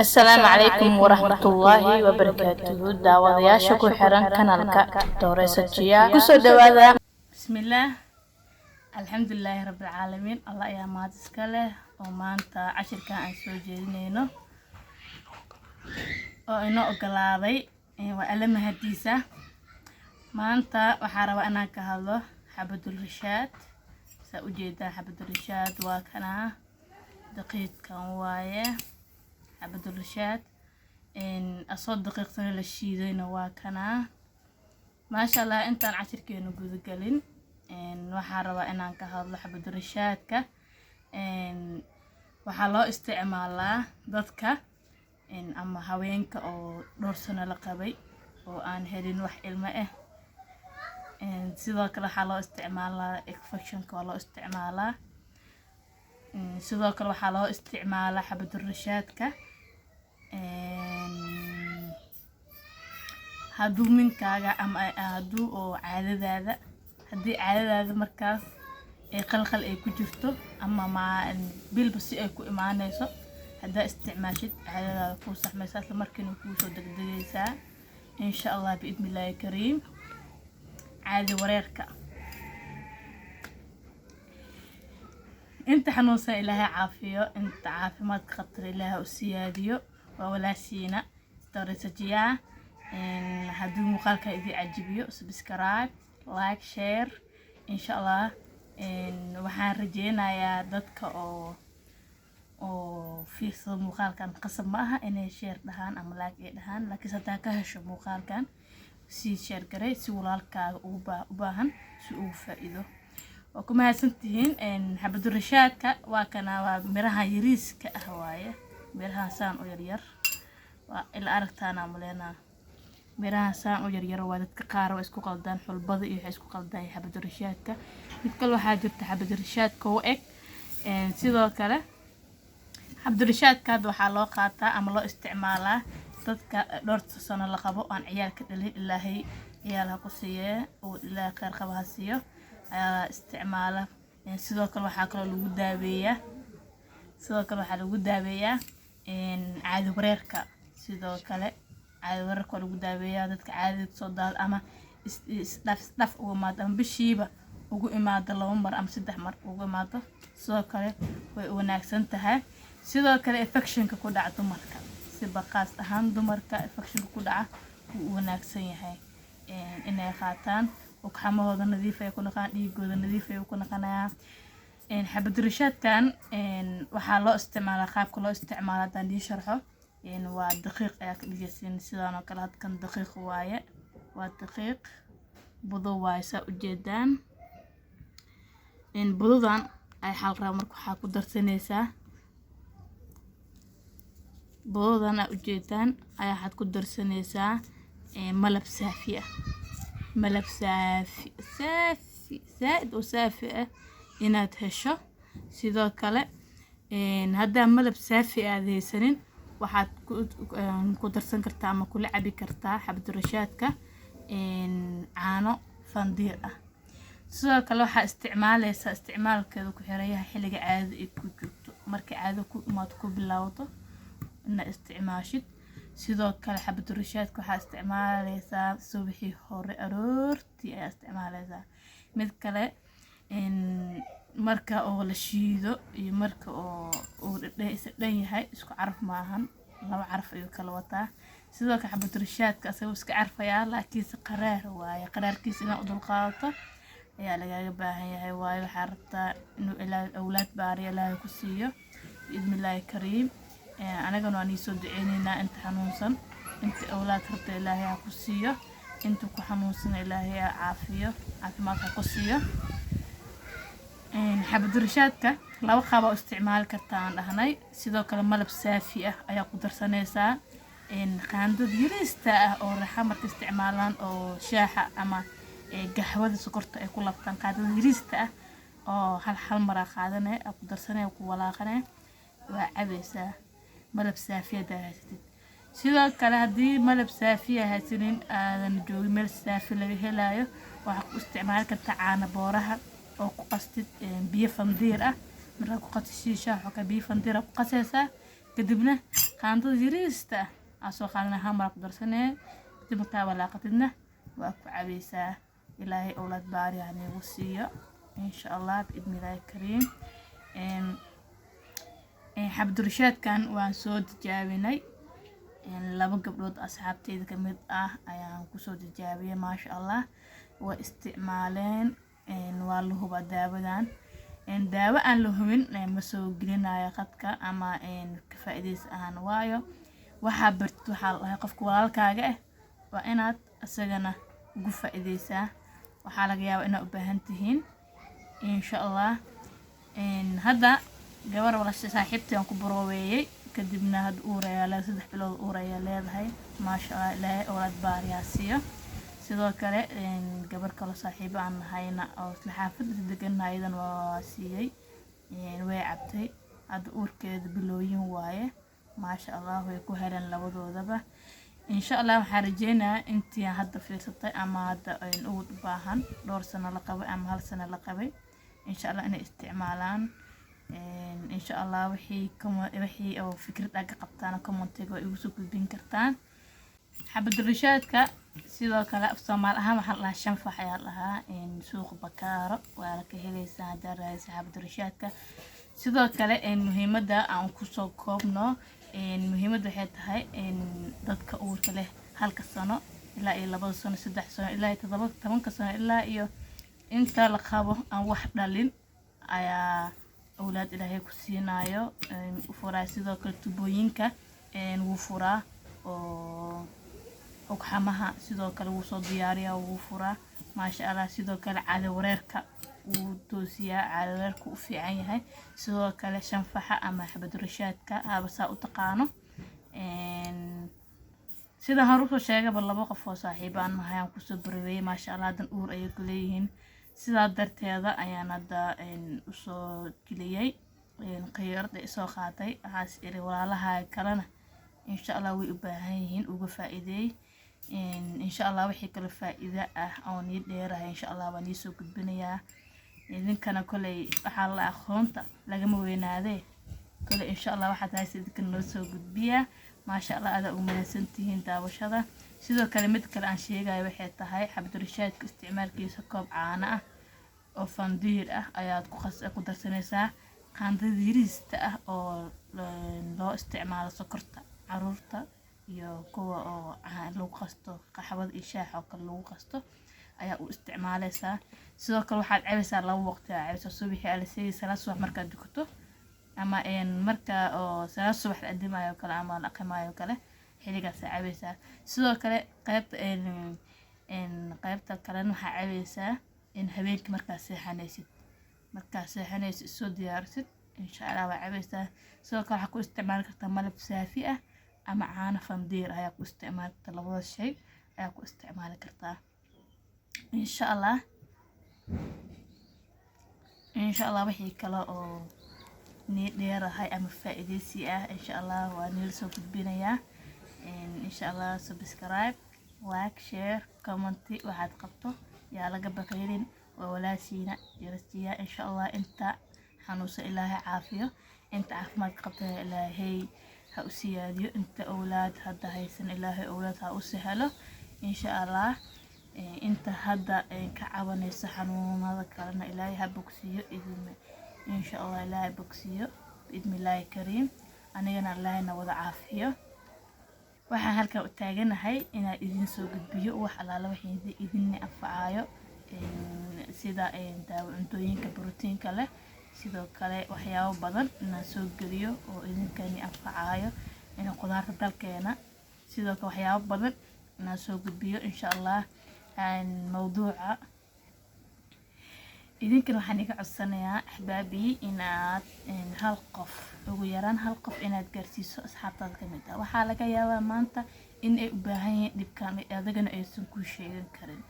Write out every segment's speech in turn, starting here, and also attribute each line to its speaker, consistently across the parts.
Speaker 1: Asalaamu calaykum waraxmatullaahi wabarakaatuhu. Daawadayaasha ku xiran kanalka Dooreysa Jiya, kusoo dhawaada.
Speaker 2: Bismillaah, alxamdulilaahi rabbilcaalamiin. Allah ayaa mahad iska leh oo maanta cashirkan aan soo jeedinayno oo inoo ogolaaday. Waa Alle mahadiisa. Maanta waxaa rabaa inaan ka hadlo xabadul rashaad. Saa ujeedaan, xabadul rashaad waa kanaa, daqiiqkan waaye xabadul rashaad. Asoo daqiiqsana la shiidayna waa kanaa, maasha Allah. Intaan cashirkeenu gudagelin, waxaan rabaa inaan ka hadlo xabadurashaadka. Waxaa loo isticmaalaa dadka ama haweenka oo dhowr sano la qabay oo aan helin wax ilmo ah. Sidoo kale waxaa loo isticmaalaa infectionka waa loo isticmaalaa. Sidoo kale waxaa loo isticmaalaa xabadurashaadka hadduu ninkaaga ama hadduu oo caadadaada, haddii caadadaada markaas ay qalqal ay ku jirto ama ma bilba si ay ku imaanayso, haddaa isticmaashid caadadaada kuu saxmaysa, isla markiina kuu soo degdegaysaa, insha Allah, biidni illaahi kariim. Caadi wareerka, inta xanuunsan Ilaahay caafiyo, inta caafimaadka qabtana Ilaahay u siyaadiyo. Waa walaashiina Doresajiyaa. Haddii muuqaalka idin cajibiyo, subscribe, like, share, insha Allah. Waxaan rajeynayaa dadka oo fiirsada muuqaalkan, qasab ma aha inay share dhahaan ama like ay dhahaan, laakiinse haddaa ka hesho muuqaalkan, sii share garay si walaalkaaga ugu u baahan si ugu faa'iido. Waa ku mahadsantihiin. Xabadurashaadka waa kana, waa miraha yariiska ah waaye, miraha saan u yaryar waa ila aragtaana maleenaa. Miraha saan u yaryar waa. Dadka qaar waa isku qaldaan xulbada iyo waxay isku qaldaan xabadurashaadka. Mid kale waxaa jirta xabadurashaadka u eg. Sidoo kale xabadurashaadka hadda waxaa loo qaataa ama loo isticmaalaa dadka dhowrta sano la qabo aan ciyaal ka dhalin. Ilaahay ciyaal ha ku siiyee oo Ilaahay kheyr qaba ha siiyo, ayaa isticmaala. Sidoo kale waxaa kaloo lagu daaweeyaa, sidoo kale waxaa lagu daaweeyaa caadi wareerka. Sidoo kale caadi wareerka waa lagu daaweeyaa dadka caadada soo daada ama isdhaf isdhaf ugu imaado ama bishiiba ugu imaado 2 mar ama 3 mar ugu imaado. Sidoo kale way wanaagsan tahay. Sidoo kale infectionka ku dhaca dumarka, si baqaas ahaan dumarka infectionka ku dhaca wuu u wanaagsan yahay inay qaataan. Ugxamahooda nadiif ay ku naqaan, dhiigooda nadiif ay ku naqanayaan. Xabadurashaadkan waxaa loo isticmaalaa, qaabka loo isticmaalo haddaan idiin sharxo, waa daqiiq ayaa ka dhigaysiin sidaan oo kale. Hadkan daqiiq waaye, waa daqiiq budo waaye, saa ujeedaan. Budadan ay xal rabaa marka waxaa ku darsanaysaa, budadan aa ujeedaan ayaa waxaad ku darsanaysaa malab saafi ah, malab saafi, saafi zaaid oo saafi ah inaad hesho. Sidoo kale haddaa malab saafi aad haysanin, waxaad ku darsan kartaa ama kula cabi kartaa xabadurashaadka caano fandiir ah. Sidoo kale waxaa isticmaaleysaa, isticmaalkeeda ku xiran yahay xilliga caadada ay ku joogto, markay caadada ku imaado ku bilaabato inaad isticmaashid. Sidoo kale xabadurashaadka waxaa isticmaaleysaa subaxii hore, aroortii ayaa isticmaaleysaa. Mid kale, marka oo la shiido iyo marka oo uu dhan yahay isku caraf maahan, laba caraf ayuu kala wataa. Sidoo kale xabadurashaadka asagoo iska carfayaa, laakiinse qaraar waaye. Qaraarkiisa inaad u dulqaadato ayaa lagaaga baahan yahay, waayo waxaa rabtaa inuu Ilaahay awlaad baariya Ilaahay ku siiyo, biidni illaahi kariim. Anagana waan iisoo duceyneynaa inta xanuunsan, inta awlaad rabta Ilaahay ha ku siiyo, inta ku xanuunsan Ilaahay ha caafiyo, caafimaad ha ku siiyo. Xabadurashaadka laba qaab aa u isticmaali kartaa aan dhahnay. Sidoo kale malab saafi ah ayaa ku darsanaysaa qaandada yariista ah oo raxa marka isticmaalaan oo shaaxa ama gaxwada sokorta ay ku labtaan, qaandada yariista ah oo hal hal maraa qaadanaya aa ku darsanaya, ku walaaqanaya, waa cabaysaa malab saafi haddaa haysatid. Sidoo kale haddii malab saafi ah haysanin, aadan joogin meel saafi laga helaayo, waxaa ku isticmaali kartaa caano booraha oo ku qastid biyo fandiir ah. Markaa ku qastid shaax oo kale, biyo fandiir ah ku qasaysaa, kadibna Qaandada yariista ah aa soo qaadana, hal mar ku darsanee, kadib markaa walaaqatidna waa ku cabaysaa. Ilaahay owlaad baari haniigu siiyo, insha Allah, biidni Illaahi kariim. Xabdurashaadkan waan soo tijaabinay, laba gabdhood asxaabteyda kamid ah ayaan kusoo tijaabiyay. Maasha Allah, way isticmaaleen. Waa la hubaa daawadan. Daawo aan la hubin ma soo gelinayo qadka ama ka faa'iidaysi ahaan, waayo waxaa bartid waxaa la dhahay qofka walaalkaaga ah waa inaad isagana ugu faa'iidaysaa. Waxaa laga yaabaa inaad u baahan tihiin, insha Allah. Hadda gabar walaasha saaxiibtay aan ku barooweeyey, kadibna hadda uur ayaa leedahay, 3 bilood uur ayaa leedahay. Maasha Allah, Ilaahay owlaad baariyaa siiyo. Sidoo kale gabar kaloo saaxiibo aan nahayna oo isla xaafadda degannahay, ayadan waa siiyey, way cabtay. Hadda uurkeeda bilooyin waaye. Maasha Allah, way ku heleen labadoodaba. Insha Allah, waxaan rajeynayaa intii hadda fiirsatay ama hadda ugu baahan, dhowr sano la qabay ama hal sano la qabay, insha Allah inay isticmaalaan. Insha Allah, wixii oo fikrad aad ka qabtaan commentiga waa igu soo gudbin kartaan. Xabadurashaadka sidoo kale af Soomaali ahaan waxaa la dhahaa shanfax ayaa la dhahaa. Suuqa Bakaaro waa la ka helaysaa haddaa raadisa xabadurashaadka. Sidoo kale muhiimadda aan kusoo koobno, muhiimadda waxay tahay dadka uurka leh, halka sano ilaa iyo 2da sano, 3 sano, ilaa iyo 7, 10ka sano, ilaa iyo inta la qabo aan wax dhalin ayaa awlaad Ilaahay ku siinayo u furaa. Sidoo kale tubooyinka wuu furaa oo ugxamaha sidoo kale wuu soo diyaariyaa, wuu furaa. Maasha Allah. Sidoo kale caado wareerka wuu toosiyaa, caado wareerka u fiican yahay. Sidoo kale shanfaxa ama xabadurashaadka haba saa u taqaano. Sida hore usoo sheegaba, laba qof oo saaxiibaan nahay aan kusoo baraweeyey. Maasha Allah, haddan uur ayay ku leeyihiin. Sidaa darteeda ayaan hadda usoo geliyey khiyaarada isoo qaatay. Waxaas iri walaalaha kalena insha Allah way u baahan yihiin, uga faa'iideey. Insha Allah, wixii kale faa'iido ah oo nii dheerahay, insha Allah waan iisoo gudbinayaa. Idinkana koley waxaa la aqoonta lagama weynaadee, koley insha Allah waxaad haysa idinka noo soo gudbiyaa. Maasha Allah, adaa ugu mahadsantihiin daawashada. Sidoo kale mid kale aan sheegayo waxay tahay xabdurashaadka isticmaalkiisa: koob caano ah oo fandiir ah ayaad ku darsanaysaa qaandada yariista ah oo loo isticmaalo sokorta caruurta iyo kuwa oo lagu qasto qaxwada iyo shaaxa oo kale lagu qasto ayaa u isticmaaleysaa. Sidoo kale waxaad cabaysaa laba waqti aa cabaysaa: subaxii alisayii salaad subax markaad dukato ama marka oo salaad subax la adimayo kale ama la aqimayo kale, xilligaas aa cabaysaa. Sidoo kale qaybta kalena waxaa cabaysaa in habeenkii markaa seexanaysid, soo diyaarisid, insha Allah waa cabaysaa. Sidoo kale waxaa ku isticmaali kartaa malab saafi ah ama caano fandiir ayaa ku isticmaali kartaa. Labada shay ayaa ku isticmaali kartaa, insha Allah. Insha Allah, wixii kale oo nii dheerahay ama faa'iidaysi ah, insha Allah waa niila soo gudbinayaa. Insha Allah, subscribe, like, share, comment waxaad qabto yaa laga baqaylin. Waa walaashiina Yarasiya. Insha Allah, inta xanuunsan Ilaahay caafiyo, inta caafimaad qabta Ilaahay ha u siyaadiyo, inta owlaad hadda haysan Ilaahay owlaad ha u sahlo, insha Allah. Inta hadda ka cabanayso xanuunada kalena Ilaahay ha bogsiiyo idin, insha Allah. Ilaahay bogsiiyo biidni Illaahi kariim. Anigana Ilaahayna wada caafiyo. Waxaan halkan u taaganahay inaan idin soo gudbiyo wax allaala wax idin anfacayo, sida daawo cuntooyinka borotiinka leh. Sidoo kale waxyaabo badan inaan soo geliyo oo idinkani anfacayo, in qudaarta dalkeena, sidoo kale waxyaabo badan inaan soo gudbiyo, insha Allah. Mawduuca idinkana waxaan iga codsanayaa, axbaabii, inaad hal qof, ugu yaraan hal qof, inaad gaarsiiso asxaabtaada ka mid ah. Waxaa laga yaabaa maanta in ay u baahan yihiin dhibkan, adigana aysan kuu sheegan karin.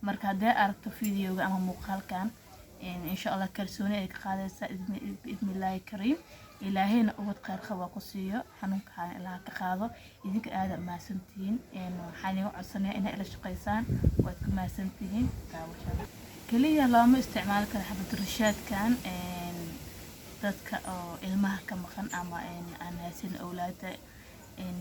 Speaker 2: Marka haddii aragto videoga ama muuqaalkan, insha Allah kalsooni ay ka qaadaysaa, biidni Illaahi kariim. Ilaahayna ubad khayr qaba ku siiyo, xanuunka Ilaah ka qaado. Idinka aada mahadsantihiin. Waxaan iga codsanayaa inaad ila shaqaysaan. Waad ku mahadsantihiin daawashada. Kaliya looma isticmaali karo xabadurashaadkan dadka oo ilmaha ka maqan ama aan haysan awlaada.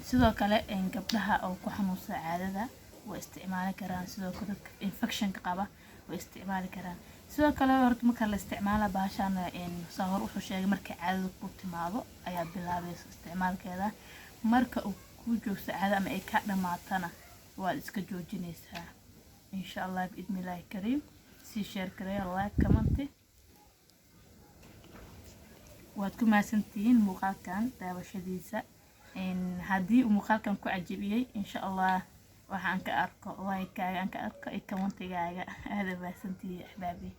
Speaker 2: Sidoo kale gabdhaha oo ku xanuunsan caadada way isticmaali karaan. Sidoo kale dadka infectionka qaba way isticmaali karaan. Sidoo kale horta marka la isticmaala bahashaan, saa hor wuxuu sheegay, markay caadada ku timaado ayaa bilaabaysa isticmaalkeeda. Marka uu ku joogto caada ama ay ka dhamaatana, waad iska joojinaysaa, insha Allah biidnillaahi kariim. Sii share gareeya, like, comment. Waad ku mahadsantihiin muuqaalkan daawashadiisa. Haddii uu muuqaalkan ku cajabiyey, insha Allah waxaan ka arko like-kaaga, aan ka arko iyo commentigaaga. Aada mahadsantihiin, axbaabi.